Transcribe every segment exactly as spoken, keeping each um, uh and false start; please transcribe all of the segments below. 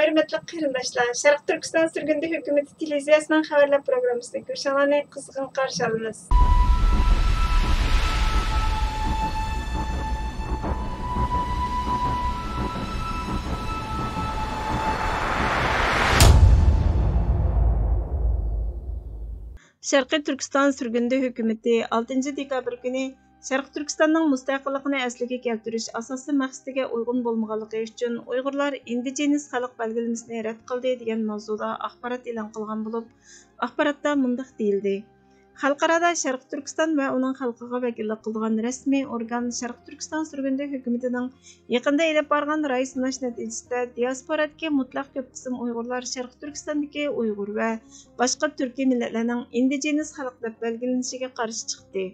ھۆرمەتلىك قېرىنداشلار، شەرقىي تۈركىستان سۈرگۈندە ھۆكۈمىتى تېلېۋىزىيەسىنىڭ خەۋەرلەر پروگراممىسىدىن كۆرۈشۈڭلارنى قىزغىن قارشى ئالىمىز. شەرقىي تۈركىستان سۈرگۈندە ھۆكۈمىتى ئالتىنچى دېكابىر كۈنى شەرقىي تۈركىستاننىڭ مۇستەقىللىقىنى ئەسلىگە كەلتۈرۈش ئاساسىي مەقسىتىگە ئۇيغۇن بولمىغانلىقى ئۈچۈن ئۇيغۇرلار ئىندىجېنىس خەلق بەلگىلىمىسىنى رەت قىلدى دېگەن ماۋزۇدا ئاخبارات ئېلان قىلغان بولۇپ، ئاخباراتتا مۇنداق دېيىلدى: خەلقئارادا شەرقىي تۈركىستان ۋە ئۇنىڭ خەلقىگە ۋەكىللىك قىلىدىغان رەسمىي ئورگان شەرقىي تۈركىستان سۈرگۈندە ھۆكۈمىتىنىڭ يېقىندا ئېلىپ بارغان راي سىناش نەتىجىسىدە دىياسپورادىكى مۇتلەق كۆپ قىسىم ئۇيغۇرلار شەرقىي تۈركىستاندىكى ئۇيغۇر ۋە باشقا تۈركىي مىللەتلەرنىڭ ئىندىجېنىس خەلق دەپ بەلگىلىنىشىگە قارشى چىقتى.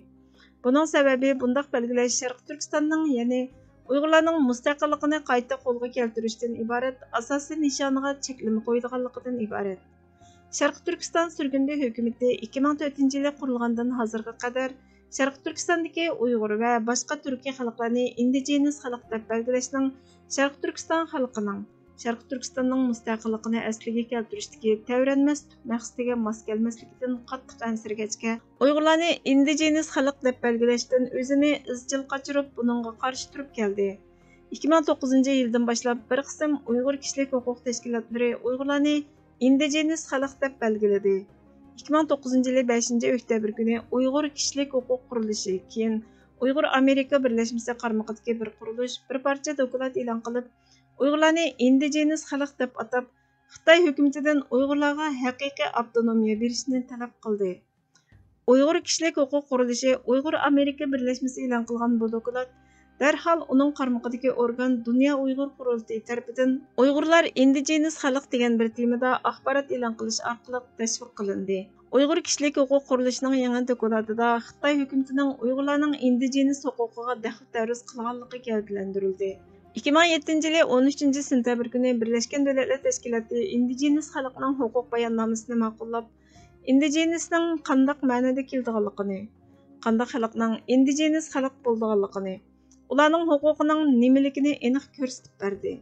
بۇنىڭ سەۋەبى، بۇنداق بەلگىلەش شەرقىي تۈركىستاننىڭ، يەنى ئۇيغۇرلارنىڭ مۇستەقىللىقىنى قايتا قولغا كەلتۈرۈشتىن ئىبارەت ئاساسىي نىشانىغا چەكلىمە قويىدىغانلىقىدىن ئىبارەت. شەرقىي تۈركىستان سۈرگۈندە ھۆكۈمىتى ئىككى مىڭ تۆتىنچى يىلى قۇرۇلغاندىن ھازىرغا قەدەر شەرقىي تۈركىستاندىكى ئۇيغۇر ۋە باشقا تۈركىي خەلقلەرنى ئىندىجېنىس خەلق دەپ بەلگىلەشنىڭ شەرقىي تۈركىستان خەلقىنىڭ شەرقىي تۈركىستاننىڭ مۇستەقىللىقىنى ئەسلىگە كەلتۈرۈشتىكى تەۋرەنمەس تۈپ مەقسىتىگە ماس كەلمەسلىكىدىن قاتتىق ئەنسىرىگەچكە، ئۇيغۇرلارنى ئىندىجېنىس خەلق دەپ بەلگىلەشتىن ئۆزىنى ئىزچىل قاچۇرۇپ، بۇنىڭغا قارشى تۇرۇپ كەلدى. ئىككى مىڭ توققۇزىنچى يىلدىن باشلاپ بىر قىسىم ئۇيغۇر كىشىلىك ھوقۇق تەشكىلاتلىرى ئۇيغۇرلارنى ئىندىجېنىس خەلق دەپ بەلگىلىدى. ئىككى مىڭ توققۇزىنچى يىلى بەشىنچى ئۆكتەبىر كۈنى ئۇيغۇر كىشىلىك ھوقۇق قۇرۇلۇشى، كېيىن ئۇيغۇر ئامېرىكا بىرلەشمىسى قارمىقىدىكى بىر قۇرۇلۇش بىر پارچە دوكلات ئېلان قىلىپ، ئۇيغۇرلارنى ئىندىجېنىس خەلق دەپ ئاتاپ، خىتاي ھۆكۈمىتىدىن ئۇيغۇرلارغا ھەقىقىي ئاپتونومىيە بېرىشنى تەلەپ قىلدى. ئۇيغۇر كىشىلىك ھوقۇق قۇرۇلۇشى ئۇيغۇر ئامېرىكا بىرلەشمىسى ئېلان قىلغان بۇ دوكلات دەرھال ئۇنىڭ قارمىقىدىكى ئورگان دۇنيا ئۇيغۇر قۇرۇلتىيى تەرىپىدىن ئۇيغۇرلار ئىندىجېنىس خەلق دېگەن بىر تېمىدا ئاخبارات ئېلان قىلىش ئارقىلىق تەشۋىق قىلىندى. ئۇيغۇر كىشىلىك ھوقۇق قۇرۇلۇشىنىڭ يېڭى دوكلاتىدا خىتاي ھۆكۈمىتىنىڭ ئۇيغۇرلارنىڭ ئىندىجېنىس ھوقۇقىغا دەخلى تەرۇز قىلغانلىقى گەۋدىلەندۈرۈلدى. ئىككى مىڭ يەتتىنچى يىلى ئون ئۈچىنچى سېنتەبىر كۈنى بىرلەشكەن دۆلەتلەر تەشكىلاتى ئىندىجېنىس خەلقنىڭ ھوقۇق باياننامىسىنى ماقۇللاپ، ئىندىجېنىسنىڭ قانداق مەنىدە كېلىدىغانلىقىنى، قانداق خەلقنىڭ ئىندىجېنىس خەلق بولىدىغانلىقىنى، ئۇلارنىڭ ھوقۇقىنىڭ نېمىلىكىنى ئېنىق كۆرسىتىپ بەردى.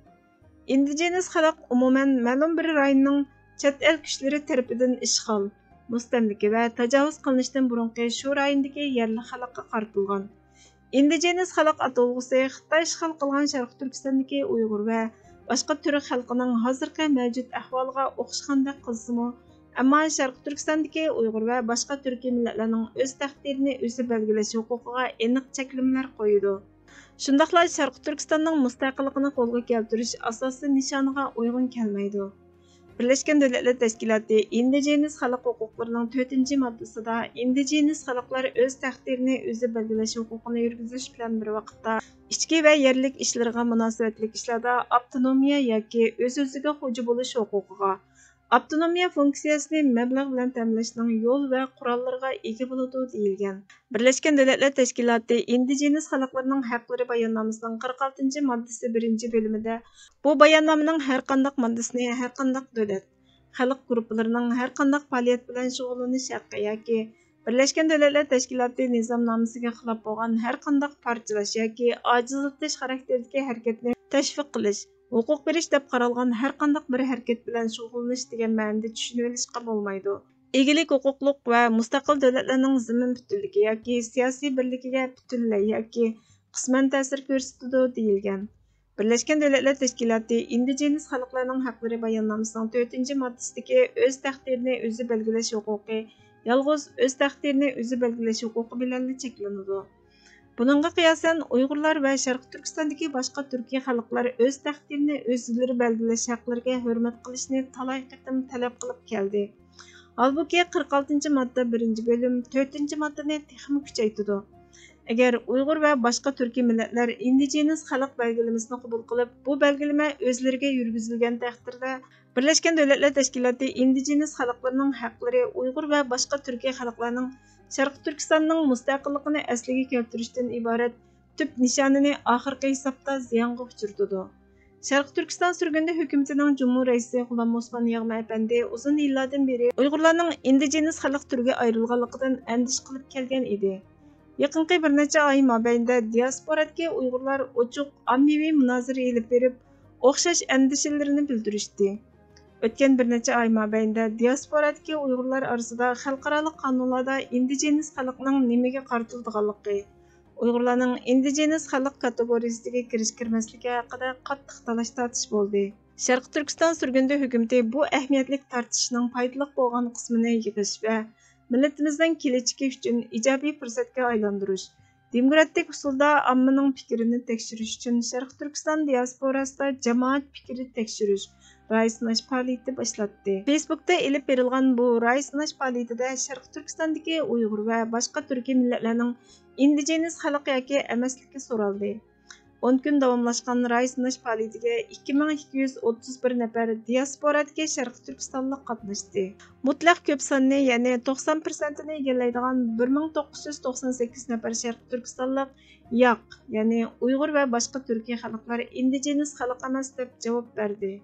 ئىندىجېنىس خەلق ئومۇمەن مەلۇم بىر رايوننىڭ چەت ئەل كۈچلىرى تەرىپىدىن ئىشغال، مۇستەملىكە ۋە تاجاۋۇز قىلىنىشتىن بۇرۇنقى شۇ رايوندىكى يەرلىك خەلققە قارىتىلغان. ئىندىجېنىس خەلق ئاتالغۇسى خىتاي ئىشغال قىلغان شەرقىي تۈركىستاندىكى ئۇيغۇر ۋە باشقا تۈرك خەلقىنىڭ ھازىرقى مەۋجۇت ئەھۋالىغا ئوخشىغاندەك قىلسىمۇ، ئەمما شەرقىي تۈركىستاندىكى ئۇيغۇر ۋە باشقا تۈركىي مىللەتلەرنىڭ ئۆز تەقدىرىنى ئۆزى بەلگىلەش ھوقۇقىغا ئېنىق چەكلىمىلەر قويىدۇ. شۇنداقلا شەرقىي تۈركىستاننىڭ مۇستەقىللىقىنى قولغا كەلتۈرۈش ئاساسىي نىشانىغا ئۇيغۇن كەلمەيدۇ. بىرلەشكەن دۆلەتلەر تەشكىلاتى ئىندىجېنىس خەلق ھوقۇقلىرىنىڭ تۆتىنچى ماددىسىدا ئىندىجېنىس خەلقلەر ئۆز تەقدىرىنى ئۆزى بەلگىلەش ھوقۇقىنى يۈرگۈزۈش بىلەن بىر ۋاقىتتا، ئىچكى ۋە يەرلىك ئىشلىرىغا مۇناسىۋەتلىك ئىشلاردا ئاپتونومىيە ياكى ئۆز-ئۆزىگە خوجا بولۇش ھوقۇقىغا، ئاپتونومىيە فۇنكسىيەسىنى مەبلەغ بىلەن تەمىنلەشنىڭ يول ۋە قوراللىرىغا ئىگە بولىدۇ، دېيىلگەن. بىرلەشكەن دۆلەتلەر تەشكىلاتى ئىندىجېنىس خەلقلىرىنىڭ ھەقلىرى باياننامىسىنىڭ قىرىق ئالتىنچى ماددىسى بىرىنچى بۆلۈمىدە، بۇ باياننامىنىڭ ھەر قانداق ماددىسىنى ھەر قانداق دۆلەت، خەلق گۇرۇپپىلىرىنىڭ ھەر قانداق پائالىيەت بىلەن شۇغۇللىنىش ھەققى ياكى بىرلەشكەن دۆلەتلەر تەشكىلاتى نىزامنامىسىگە خىلاپ بولغان ھەر قانداق پارچىلاش ياكى ئاجىزلىتىش خاراكتېرىدىكى ھەرىكەتنى تەشۋىق قىلىش، ھوقۇق بېرىش دەپ قارالغان ھەر قانداق بىر ھەرىكەت بىلەن شۇغۇللىنىش دېگەن مەنىدە چۈشىنىۋېلىشقا بولمايدۇ. ئىگىلىك ھوقۇقلۇق ۋە مۇستەقىل دۆلەتلەرنىڭ زېمىن پۈتۈنلۈكى ياكى سىياسىي بىرلىكىگە پۈتۈنلەي ياكى قىسمەن تەسىر كۆرسىتىدۇ، دېيىلگەن. بىرلەشكەن دۆلەتلەر تەشكىلاتى ئىندىجېنىس خەلقلەرنىڭ ھەقلىرى باياننامىسىنىڭ تۆتىنچى ماددىسىدىكى ئۆز تەقدىرىنى ئۆزى بەلگىلەش ھوقۇقى يالغۇز ئۆز تەقدىرىنى ئۆزى بەلگىلەش ھوقۇقى بىلەنلا چەكلىنىدۇ. بۇنىڭغا قىياسەن، ئۇيغۇرلار ۋە شەرقىي تۈركىستاندىكى باشقا تۈركىي خەلقلەر ئۆز تەقدىرىنى ئۆزلىرى بەلگىلەش ھەقلىرىگە ھۆرمەت قىلىشنى تالاي قېتىم تەلەپ قىلىپ كەلدى. ھالبۇكى، قىرىق ئالتىنچى ماددا بىرىنچى بۆلۈم تۆتىنچى ماددىنى تېخىمۇ كۈچەيتىدۇ. ئەگەر ئۇيغۇر ۋە باشقا تۈركىي مىللەتلەر ئىندىجېنىس خەلق بەلگىلىمىسىنى قوبۇل قىلىپ، بۇ بەلگىلىمە ئۆزلىرىگە يۈرگۈزۈلگەن تەقدىردە، بىرلەشكەن دۆلەتلەر تەشكىلاتى ئىندىجېنىس خەلقلىرىنىڭ ھەقلىرى ئۇيغۇر ۋە باشقا تۈركىي خەلقلەرنىڭ شەرقىي تۈركىستاننىڭ مۇستەقىللىقىنى ئەسلىگە كەلتۈرۈشتىن ئىبارەت تۈپ نىشانىنى ئاخىرقى ھېسابتا زىيانغا ئۇچرىتىدۇ. شەرقىي تۈركىستان سۈرگۈندە ھۆكۈمىتىنىڭ جۇمھۇر رەئىسى غۇلام ئوسمان يىغما ئەپەندى ئۇزۇن يىللاردىن بېرى ئۇيغۇرلارنىڭ ئىندىجېنىس خەلق تۈرىگە ئايرىلغانلىقىدىن ئەندىشە قىلىپ كەلگەن ئىدى. يېقىنقى بىر نەچچە ئاي مابەينىدە دىياسپورادىكى ئۇيغۇرلار ئوچۇق ئاممىۋى مۇنازىرە ئېلىپ بېرىپ، ئوخشاش ئەندىشىلىرىنى بىلدۈرۈشتى. ئۆتكەن بىر نەچچە ئاي مابەينىدە دىياسپورادىكى ئۇيغۇرلار ئارىسىدا خەلقئارالىق قانۇنلاردا ئىندىجېنىس خەلقنىڭ نېمىگە قارىتىلىدىغانلىقى، ئۇيغۇرلارنىڭ ئىندىجېنىس خەلق كاتېگورىيىسىگە كىرىش-كىرمەسلىكى ھەققىدە قاتتىق تالاش-تارتىش بولدى. شەرقىي تۈركىستان سۈرگۈندە ھۆكۈمىتى بۇ ئەھمىيەتلىك تارتىشىشنىڭ پايدىلىق بولغان قىسمىنى يىغىش ۋە مىللىتىمىزنىڭ كېلەچىكى ئۈچۈن ئىجابىي پۇرسەتكە ئايلاندۇرۇش، دېموكراتىك ئۇسۇلدا ئاممىنىڭ پىكرىنى تەكشۈرۈش ئۈچۈن شەرقىي تۈركىستان دىياسپوراسىدا جامائەت پىكرى تەكشۈرۈش، رايى سىناش پائالىيىتى باشلاتتى. فېيسبۇكتا ئېلىپ بېرىلغان بۇ رايى سىناش پائالىيىتىدە شەرقىي تۈركىستاندىكى ئۇيغۇر ۋە باشقا تۈركىي مىللەتلەرنىڭ ئىندىجېنىس خەلق ياكى ئەمەسلىكى سورالدى. ئون كۈن داۋاملاشقان راي سىناش پائالىيىتىگە ئىككى مىڭ ئىككى يۈز ئوتتۇز بىر نەپەر دىياسپورادىكى شەرقىي تۈركىستانلىق قاتناشتى. مۇتلەق كۆپ ساننى، يەنى توقسان پىرسەنتىنى ئىگىلەيدىغان بىر مىڭ توققۇز يۈز توقسان سەككىز نەپەر شەرقىي تۈركىستانلىق ياق، يەنى ئۇيغۇر ۋە باشقا تۈركىي خەلقلەر ئىندىجېنىس خەلق ئەمەس دەپ جاۋاب بەردى.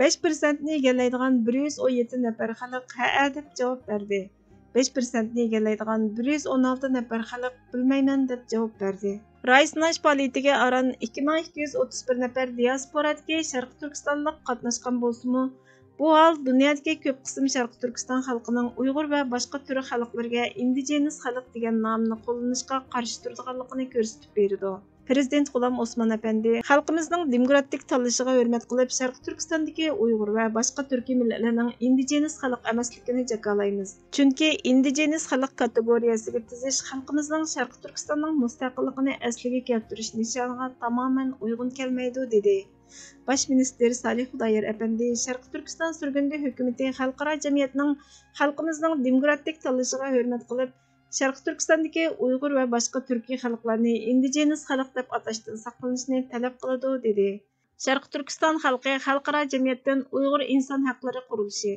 بەش پىرسەنتنى ئىگىلەيدىغان بىر يۈز ئون يەتتە نەپەر خەلق ھەئە دەپ جاۋاب بەردى. بەش پىرسەنتنى ئىگىلەيدىغان بىر يۈز ئون ئالتە نەپەر خەلق بىلمەيمەن دەپ جاۋاب بەردى. راي سىناش پائالىيىتىگە ئاران ئىككى مىڭ ئىككى يۈز ئوتتۇز بىر نەپەر دىياسپورادىكى شەرقىي تۈركىستانلىق قاتناشقان بولسىمۇ، بۇ ھال دۇنيادىكى كۆپ قىسىم شەرقىي تۈركىستان خەلقىنىڭ ئۇيغۇر ۋە باشقا تۈرك خەلقلىرىگە ئىندىجېنىس خەلق دېگەن نامنى قوللىنىشقا قارشى تۇرىدىغانلىقىنى كۆرسىتىپ بېرىدۇ. پىرېزىدېنت غۇلام ئوسمان ئەپەندى خەلقىمىزنىڭ دېموكراتىك تاللىشىغا ھۆرمەت قىلىپ، شەرقىي تۈركىستاندىكى ئۇيغۇر ۋە باشقا تۈركىي مىللەتلەرنىڭ ئىندىجېنىس خەلق ئەمەسلىكىنى جاكارلايمىز. چۈنكى ئىندىجېنىس خەلق كاتېگورىيەسىگە تىزىش خەلقىمىزنىڭ شەرقىي تۈركىستاننىڭ مۇستەقىللىقىنى ئەسلىگە كەلتۈرۈش نىشانىغا تامامەن ئۇيغۇن كەلمەيدۇ، دېدى. باش مىنىستىر سالىھ خۇدايار ئەپەندى شەرقىي تۈركىستان سۈرگۈندە ھۆكۈمىتى خەلقئارا جەمئىيەتنىڭ خەلقىمىزنىڭ دېموكراتىك تاللىشىغا ھۆرمەت قىلىپ، شەرقىي تۈركىستاندىكى ئۇيغۇر ۋە باشقا تۈركىي خەلقلەرنى ئىندىجېنىس خەلق دەپ ئاتاشتىن ساقلىنىشنى تەلەپ قىلىدۇ، دېدى. شەرقىي تۈركىستان خەلقى خەلقئارا جەمئىيەتتىن ئۇيغۇر ئىنسان ھەقلىرى قۇرۇلۇشى،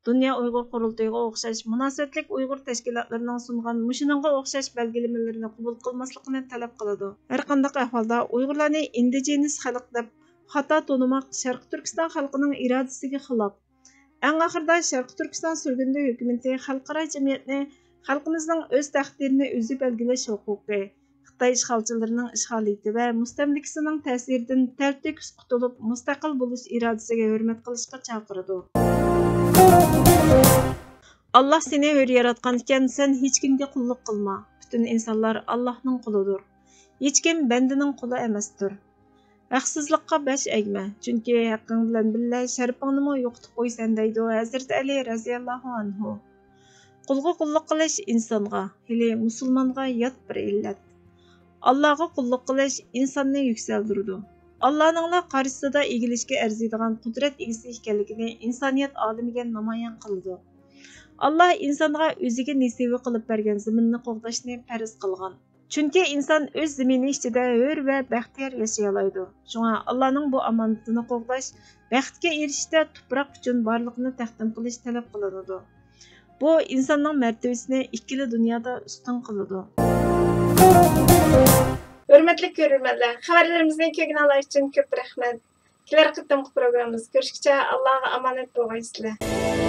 دۇنيا ئۇيغۇر قۇرۇلتىيىغا ئوخشاش مۇناسىۋەتلىك ئۇيغۇر تەشكىلاتلىرىنىڭ سۇنغان مۇشۇنىڭغا ئوخشاش بەلگىلىمىلىرىنى قوبۇل قىلماسلىقىنى تەلەپ قىلىدۇ. ھەرقانداق ئەھۋالدا ئۇيغۇرلارنى ئىندىجېنىس خەلق دەپ خاتا تونۇماق شەرقىي تۈركىستان خەلقىنىڭ ئىرادىسىگە خىلاپ. ئەڭ ئاخىرىدا شەرقىي تۈركىستان سۈرگۈندە ھۆكۈمىتى خەلقئارا جەمئىيەتنى خەلقىمىزنىڭ ئۆز تەقدىرىنى ئۆزى بەلگىلەش ھوقۇقى، خىتاي ئىشغالچىلىرىنىڭ ئىشغالىيىتى ۋە مۇستەملىكىسىنىڭ تەسىرىدىن تەلتۆكۈس قۇتۇلۇپ، مۇستەقىل بولۇش ئىرادىسىگە ھۆرمەت قىلىشقا چاقىرىدۇ. ئاللاھ سېنى ھۆر ياراتقان ئىكەن، سەن ھېچكىمگە قۇللۇق قىلما. پۈتۈن ئىنسانلار ئاللاھنىڭ قۇلىدۇر. ھېچكىم بەندىنىڭ قۇلى ئەمەستۇر. ھەقسىزلىققا باش ئەگمە، چۈنكى ھەققىڭ بىلەن بىللە شەرىپىڭنىمۇ يوقىتىپ قويىسەن، دەيدۇ ھەزرىتى ئەلى رەزىياللاھۇ ئەنھۇ. قۇلغا قۇللۇق قىلىش ئىنسانغا، ھېلى مۇسۇلمانغا يات بىر ئىللەت. ئاللاغا قۇللۇق قىلىش ئىنساننى يۈكسەلدۈرىدۇ. ئاللانىڭلا قارشىسىدا ئېگىلىشكە ئەرزىيدىغان قۇدرەت ئىگىسى ئىكەنلىكىنى ئىنسانىيەت ئالىمىگە نامايان قىلىدۇ. ئاللا ئىنسانغا ئۆزىگە نېسىۋە قىلىپ بەرگەن زېمىننى قوغداشنى پەرز قىلغان. چۈنكى ئىنسان ئۆز زېمىنى ئىچىدە ھۆر ۋە بەختىيار ياشىيالايدۇ. شۇڭا ئاللانىڭ بۇ ئامانىتىنى قوغداش، بەختكە ئېرىشىشتە تۇپراق ئۈچۈن بارلىقنى تەقدىم قىلىش تەلەپ قىلىنىدۇ. بۇ ئىنساننىڭ مەرتىۋىسىنى ئىككىلا دۇنيادا ئۈستۈن قىلىدۇ. ھۆرمەتلىك كۆرۈرمەنلەر، خەۋەرلىرىمىزنى كۆرگىنىڭلار ئۈچۈن كۆپ رەھمەت. كېلەر قېتىمقى پروگراممىمىزدا كۆرۈشكىچە ئاللاغا ئامانەت بولغايسىلەر.